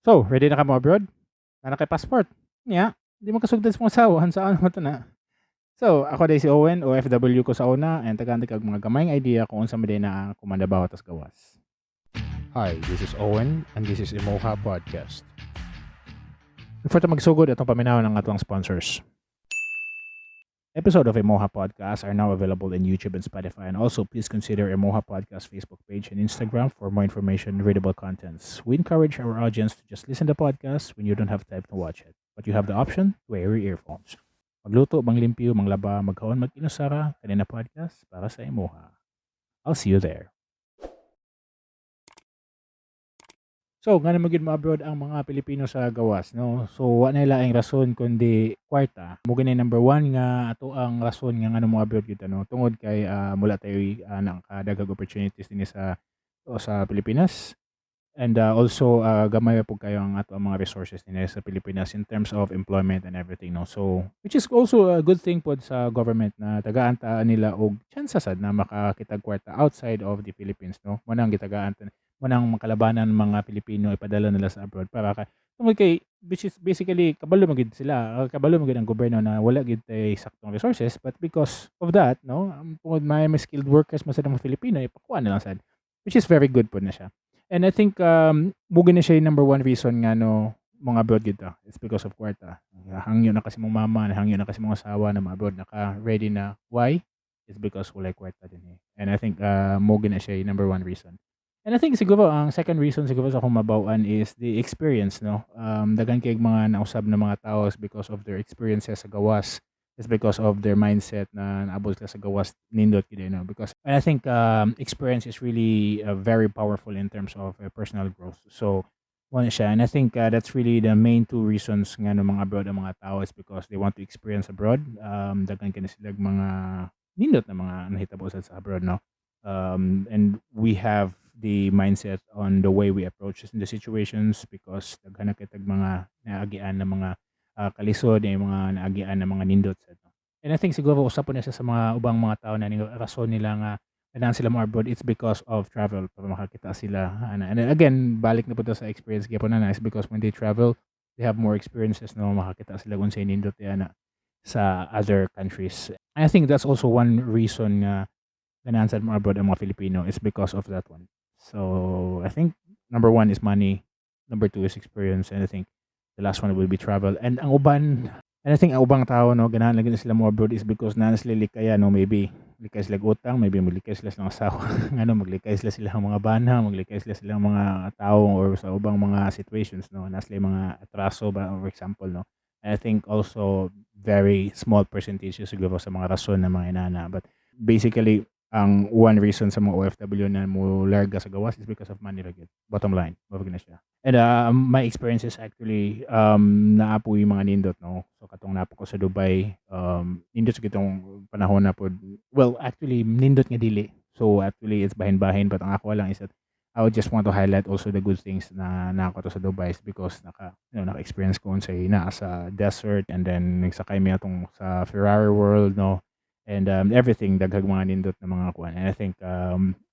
So, ready na ka mo abroad? Naa na kay passport? Nya, di mo kasugdan sa mga asawa, saan mo to na? So, ako diay si Owen, OFW ko sa una, and tagaan kag mga gamayng idea kung unsa man diay na kung mandabaw tas gawas. Hi, this is Owen, and this is Emoha Podcast. Before ta magsugod, atong paminawon ang atong sponsors. Episode of Emoha Podcast are now available in YouTube and Spotify. And also, please consider Emoha Podcast Facebook page and Instagram for more information and readable contents. We encourage our audience to just listen to podcast when you don't have time to watch it. But you have the option to wear your earphones. Magluto, manglimpyo, manglaba, magkaon, mag-inusara, kani na podcast para sa Emoha. I'll see you there. So, ngano man gyud mo-abroad ang mga Pilipino sa gawas, no? So, wa na laing rason kundi kwarta. Mao gani number one nga ato ang rason nga ngano mo-abroad gyud ta, no? Tungod kay mula tayo nakadaghag opportunities dinhi sa o sa Pilipinas. And also gamay pa pud kayo ang ato ang mga resources dinhi sa Pilipinas in terms of employment and everything, no? So, which is also a good thing pod sa government na tagaan ta nila og chance sad na makakitag kwarta outside of the Philippines, no? Mao nang gitagaan ta, mao nang makalabanan mga Pilipino ipadala nila sa abroad para kay tungod kay which is basically kabalo man gyud sila, kabalo man gyud ang gobyerno na wala gyud tay saktong resources, but because of that, no, tungod may skilled workers man sad ang mga Filipino, ipakuha na lang sad, which is very good pod na siya. And I think mao na siya yung number one reason nga no mga abroad gyud ta. It's because of kwarta. Hangyo na kasi mong mama, hangyo na kasi mong asawa na ma-abroad na ka, ready na. Why? It's because walay kwarta din eh. And I think mao na siya yung number one reason. And I think siguro ang second reason siguro sa akong mabaw-an is the experience, no? Daghan kay mga nausab na mga tao is because of their experiences sa gawas. It's because of their mindset na naabot sila sa gawas, nindot gyud eh, no? Because and I think experience is really very powerful in terms of personal growth. So, mao na siya. And I think that's really the main two reasons nga no mga abroad ang mga tao is because they want to experience abroad. Daghan kay na sila mga nindot na mga nahitabo sad sa abroad, no? And we have the mindset on the way we approach the situations because daghan na kitag mga naagian na mga kalisod, yung mga naagian na mga nindot sad, no? And I think siguro usa pod na siya sa mga ubang mga tao na rason nila nga ganahan sila mo abroad, it's because of travel, para makakita sila ana. And then again, balik na pud ta sa experience gyapon na is because when they travel, they have more experiences, no, makakita sila kung unsay nindot ana sa other countries. And I think that's also one reason nga ganahan sad mo abroad ang mga Filipino is because of that one. So I think number one is money, number two is experience, and I think the last one will be travel. And ang uban, and I think ang ubang tao, no, ganahan lang sila mo abroad is because naa sila likaya, no, maybe likay sila utang, maybe maglikay sila silang asawa, ngano maglikay sila silang mga bana, maglikay sila silang mga tao or sa ubang mga situations, no, naa sila mga atraso ba, for example, no. And I think also very small percentage siguro sa mga rason ng mga inana, but basically ang one reason sa mga OFW na mo larga sa gawas is because of money ra gyud. Bottom line, mao na siya. And my experiences actually, naa po yung mga nindot, no. So katong naa po ko sa Dubai, nindot sa kitong panahon na pod. Well, actually nindot nga dili. So actually it's bahin-bahin, but ang ako lang is that I would just want to highlight also the good things na naa ko to sa Dubai is because naka you know, naka-experience ko unsay naa sa desert, and then nagsakay mi atong sa Ferrari World, no, and everything, daghang mga nindot na mga kuan. And I think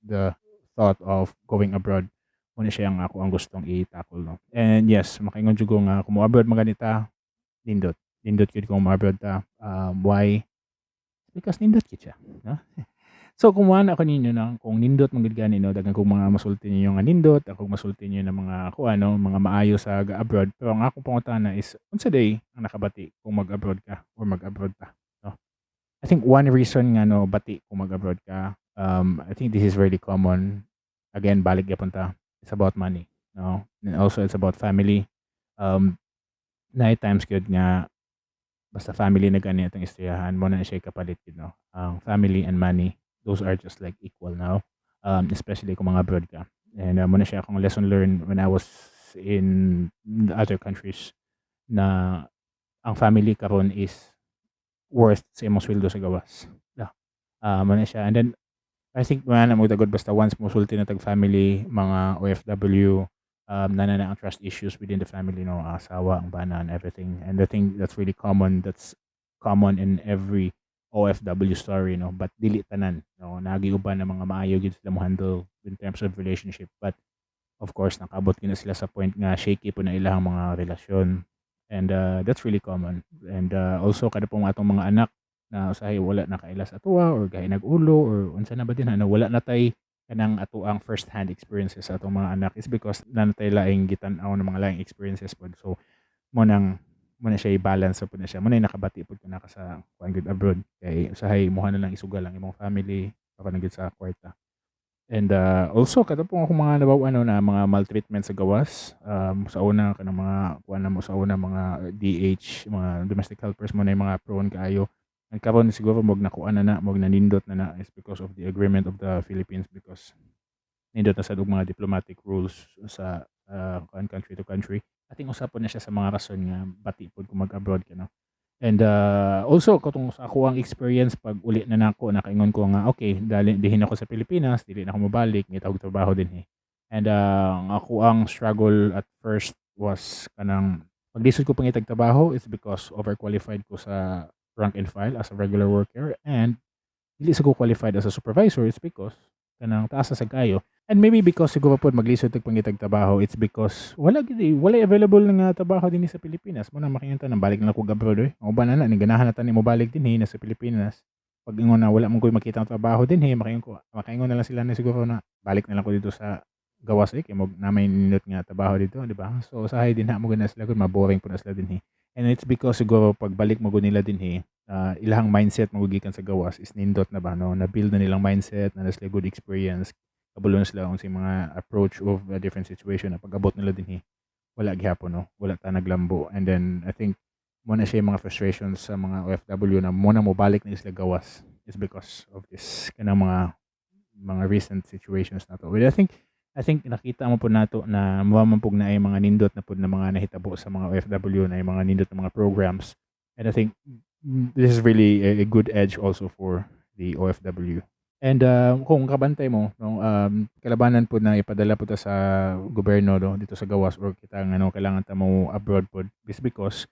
the thought of going abroad mao na siya ang ako ang gustong i-tackle, no. And yes, makaingon jud ko nga kung mo-abroad man ganita, nindot nindot gyud kung mo-abroad ta. Why? Because nindot gyud siya, no. So kung mo-ana ko ninyo na kung nindot man gud gani, no, daghan kong mga masulti ninyo nga nindot, akong masulti ninyo na mga kuan, no, mga maayo sa abroad, pero ang akong pangutana is unsa diay ang nakabati kung mag-abroad ka or mag-abroad ta, no? I think one reason nga no bati kung mag-abroad ka, I think this is really common. Again, balik gyapon ta. It's about money, no? And also it's about family. Naay times gyud nga basta family na gani atong istoryahan, mao na siya kapalit gyud, no. Ang family and money, those are just like equal now. Especially kung mga abroad ka. And mao na siya akong lesson learned when I was in the other countries na ang family karon is worth sa imong sweldo sa gawas. Yeah. Mao na siya. And then I think wala na mo tagod basta once mo sulti na tag family, mga OFW, na na ang trust issues within the family, no, ang asawa, ang bana, and everything. And I think that's really common. That's common in every OFW story, no, but dili tanan, no. Naagi uban na mga maayo gyud sila mo handle in terms of relationship, but Of course, nakaabot gyud na sila sa point nga shaky pud na ilang mga relasyon. And that's really common. And also kada pong atong mga anak na usahay wala nakaila sa atoa or gahi nag-ulo or unsa na ba din na wala na tay kanang ato ang first hand experiences sa atong mga anak is because naa na tay laing gitan-aw ng mga laing experiences pod. So mo na siya i-balance pud na siya. Mo na nakabati pud ka sa kuan gud abroad kay usahay imuha na lang isugal ang imong family para na gud sa kwarta. And also kato pong akong mga nabaw ano na mga maltreatment sa gawas sa una kanang mga kuan na mo sa una mga DH, mga domestic helpers, mo na yung mga prone kaayo. And karon siguro mog nakuan na na mog nanindot na na is because of the agreement of the Philippines, because nindot na sad og mga diplomatic rules sa kuan, country to country. I think usa pod na siya sa mga rason nga bati pod kung mag-abroad ka, no. And also katong sa ako ang experience pag uli na nako, nakaingon ko nga okay, dali dihin ako sa Pilipinas, dili na ako mobalik, ngita og trabaho dinhi. And ang ako ang struggle at first was kanang paglisod ko pangitag trabaho is because overqualified ko sa rank and file as a regular worker and dili sa ko qualified as a supervisor is because kanang taas na sad kayo. And maybe because siguro pod maglisod tag pangitag trabaho, it's because wala gid eh, wala available nga trabaho dinhi sa Pilipinas. Mo na makinta nang balik na lang ko abroad oy. Ang uban na ni ganahan na tani mo balik dinhi na sa Pilipinas. Pag ingon na wala man koy makita ang trabaho dinhi, makaingon ko, makaingon na lang sila na siguro na balik na lang ko dito sa gawas eh, kay mo na may nindot nga trabaho dito, di ba? So usahay din ha mo na sila gud, maboring po na sila dinhi. And it's because siguro pagbalik mo gud nila dinhi, ilahang mindset mo gikan sa gawas is nindot na ba, no, na build na nilang mindset na sila good experience, kabalo na sila unsay mga approach of a different situation na pag-abot nila dinhi wala gihapon, no, wala ta naglambo. And then I think mo na siya yung mga frustrations sa mga OFW na mo na mobalik na sila gawas is because of this kanang mga recent situations na to. Well, I think nakita mo po nato na mo man pug na ay mga nindot na pud na mga nahitabo sa mga OFW na yung mga nindot na mga programs. And I think this is really a good edge also for the OFW. And kung kabantay mo, no, kalabanan po na ipadala po ta sa gobyerno, no, dito sa gawas or kita nga no, kailangan ta mo abroad pod is because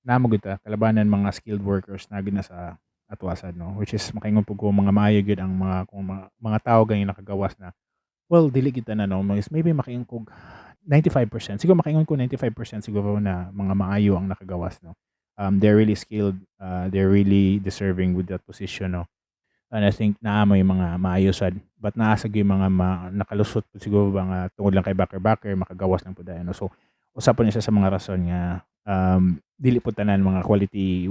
namo gud ta kalabanan mga skilled workers na gid na sa atwasan, no, which is makaingon pud ko mga maayo gyud ang mga kung mga tao gani nakagawas na. Well, dili kita na, no, is maybe makaingon kog 95% siguro, makaingon ko 95% siguro na mga maayo ang nakagawas, no. They're really skilled, they're really deserving with that position, no. And I think naa mo yung mga maayo sad, but naa sa gyud mga nakalusot pud siguro ba nga tungod lang kay backer backer makagawas lang pud dayon, no. So usa po ni siya sa mga rason nga dili pud tanan mga quality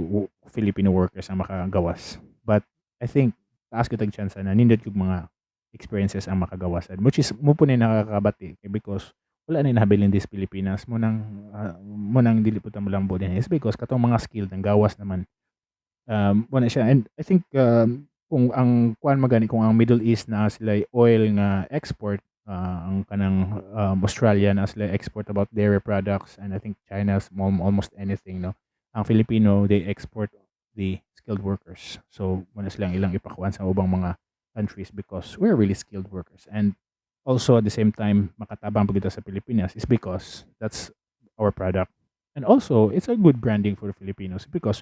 Filipino workers ang makagawas, but I think taas gyud tag chance na nindot kog mga experiences ang makagawas sad, which is mo po ni nakakabati because wala na nahabilin this Pilipinas mo nang dili pud ta molambo din is because katong mga skilled ang gawas naman mo na siya. And I think kung ang kuan magani, kung ang Middle East na sila oil nga export, ang kanang Australia na sila export about dairy products, and I think China's almost anything, no, ang Filipino, they export the skilled workers. So mo na silang ilang ipakuan sa ubang mga countries because we're really skilled workers. And also at the same time makatabang pud kita sa Pilipinas is because that's our product. And also it's a good branding for the Filipinos because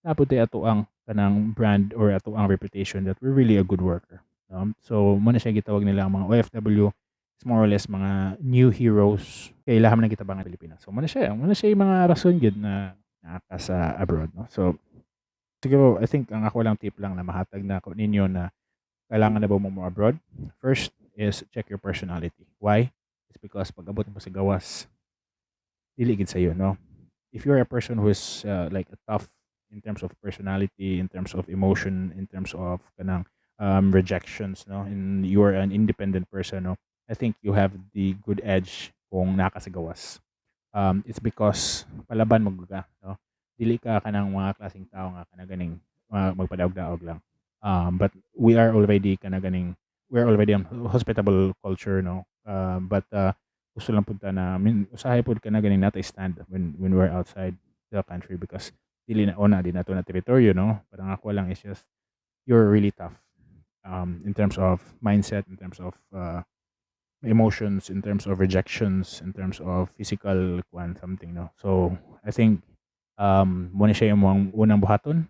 napud ato ang kanang brand or ato ang reputation that we're really a good worker. So mo na siya gitawag nila ang mga OFW is more or less mga new heroes kay ilaha man ang Pilipinas. So mo na siya yung mga rason gyud na naa ka sa abroad, no. So siguro I think ang ako lang tip lang na mahatag na ko ninyo na kailangan na ba mo mo abroad? First is check your personality. Why? It's because pag abot mo sa gawas, dili gid sayo, no? If you're a person who is like a tough in terms of personality, in terms of emotion, in terms of kanang rejections, no? And you're an independent person, no? I think you have the good edge kung naa ka sa gawas. It's because palaban mo ka, no? Dili ka kanang mga klaseng tao nga kana ganing magpadaog-daog lang. But we are already kana ganing we're already on hospitable culture, no? But gusto lang pud ta na, I mean, usahay pud ka na ganing natay stand when we're outside the country because dili na una di na to na teritoryo, no? Parang ako lang is just you're really tough in terms of mindset, in terms of emotions, in terms of rejections, in terms of physical kuan something, no. So I think mo na siya yung mga unang buhaton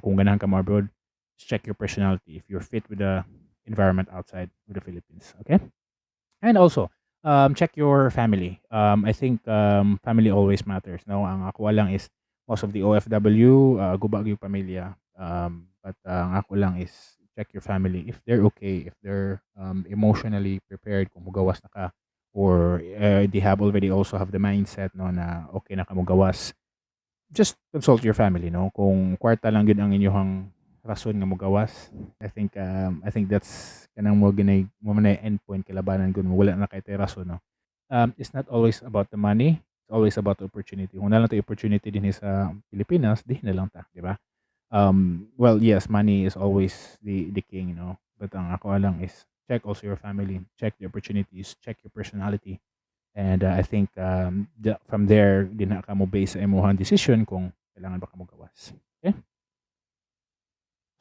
kung ganahan ka mo abroad, check your personality if you're fit with the environment outside of the Philippines, okay? And also Check your family. I think family always matters, no? Ang ako lang is most of the OFW guba gyud pamilya. But ang ako lang is check your family if they're okay, if they're emotionally prepared kung mugawas na ka or they have already also have the mindset, no, na okay na ka mugawas. Just consult your family, no? Kung kwarta lang gyud ang inyong rason nga mugawas, I think that's kanang mo ginay mo man end point kalabanan kun wala na kay rason, no? It's not always about the money, it's always about the opportunity. Kung naa lang tay opportunity din sa Pilipinas, di na lang ta, di ba? Well, yes, money is always the king, no? But ang ako lang is check also your family, check the opportunities, check your personality. And I think from there, di na ka mo base sa imuhang decision kung kailangan ba ka mo gawas. Okay?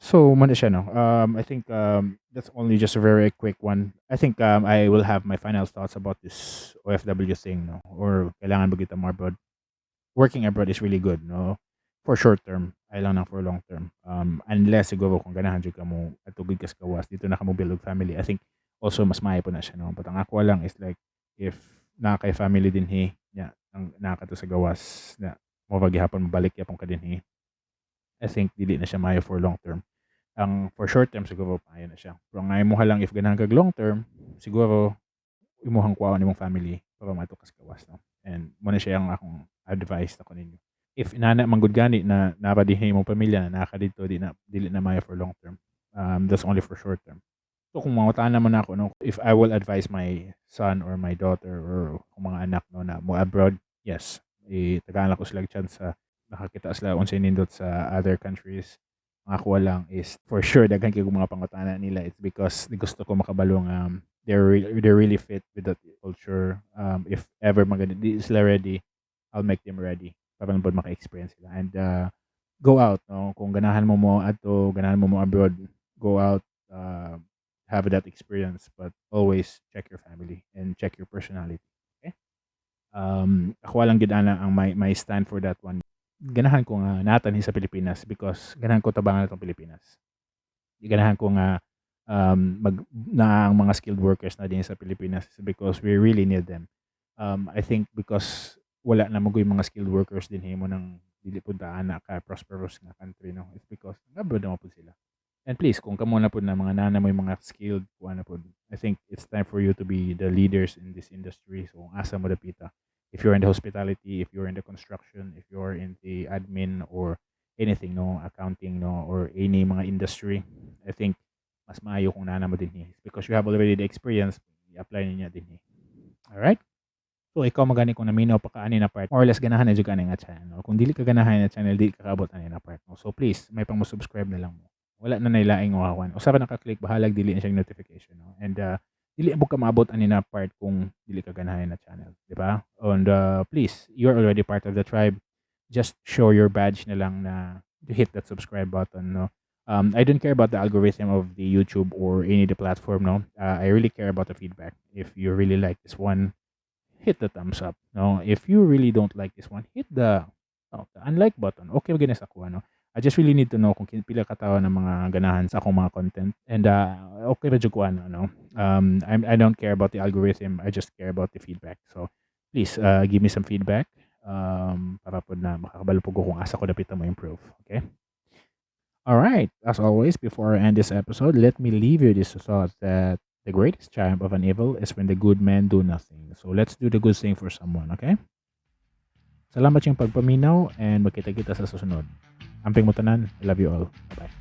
So, mao na siya, no? I think that's only just a very quick one. I think I will have my final thoughts about this OFW thing, no? Or kailangan ba kita mo abroad? Working abroad is really good, no? For short term, ay lang na for long term. Unless siguro kung ganahan jud ka mo adto gud kas gawas, didto na ka mo build og family. I think also mas maayo po na siya, no? But ang ako lang is like, if naa kay family dinhi, nya, ang naa ka to sa gawas, na mo ba gihapon mabalik gyapon ka dinhi, I think dili na siya maayo for long term. Ang for short term siguro maayo na siya. Pero ang imuha lang, if ganahan kag long term, siguro imuhang kuwaon imong family para maadto kas gawas, no? And mao na siya ang akong advice nako ninyo. If inana man gud gani na naa pa dinhi imong pamilya, naa ka didto, di na dili na maayo for long term. That's only for short term. So kung mangutana man ako, no, if I will advise my son or my daughter or kung mga anak, no, na mo abroad, yes, itagaan ko sila chance sa nakakita sila unsay nindot sa other countries. Ang ako lang is for sure daghan kay mga pangutana nila. It's because gusto ko makabalo nga they're really fit with that culture. If ever maganda di sila ready, I'll make them ready para lang pod maka-experience sila. And go out, no? Kung ganahan mo mo adto, ganahan mo mo abroad, go out, have that experience, but always check your family and check your personality. Okay? Ako lang gid ana ang my stand for that one. Ganahan ko nga naa ta sa Pilipinas because ganahan ko tabangan atong Pilipinas. Ganahan ko nga mag na ang mga skilled workers na din sa Pilipinas because we really need them. I think because wala na mo mga skilled workers din mao nang dili pud ta ana ka prosperous nga country, no? It's because abroad na pud sila. And please, kung kamo na pud na mga naa na moy mga skilled kuan na pud, I think it's time for you to be the leaders in this industry. So kung asa mo dapita, if you're in the hospitality, if you're in the construction, if you're in the admin or anything, no, accounting, no, or any mga industry, I think mas maayo kung naa na mo dinhi because you have already the experience, i-apply niya dinhi. Alright? So ikaw magani kung naminaw pa ka ani na part, more or less ganahan na jud ka ani nga channel. Kung dili ka ganahan na channel, dili ka kaabot ani na part. No? So please, may pang mo subscribe na lang mo. Wala na nailaing wawan. Usa ra naka-click, bahalag dili na siyang notification. No? And dili mo ka maabot ani na part kung dili ka ganahan na channel, di ba? And please, you're already part of the tribe. Just show your badge na lang na to hit that subscribe button, no? I don't care about the algorithm of the YouTube or any of the platform, no? I really care about the feedback. If you really like this one, hit the thumbs up, no? If you really don't like this one, hit the, oh, the unlike button. Okay ba sa ako, no? I just really need to know kung pila ka tawo ng mga ganahan sa akong mga content. And okay ra jud ko ano, no? I don't care about the algorithm. I just care about the feedback. So please give me some feedback para pod na makakabalo po ko kung asa ko dapita mo improve. Okay? All right. As always, before I end this episode, let me leave you this thought that the greatest triumph of an evil is when the good men do nothing. So let's do the good thing for someone, okay? Salamat yung pagpaminaw and magkita-kita sa susunod. Amping mo tanan. I love you all. Bye-bye.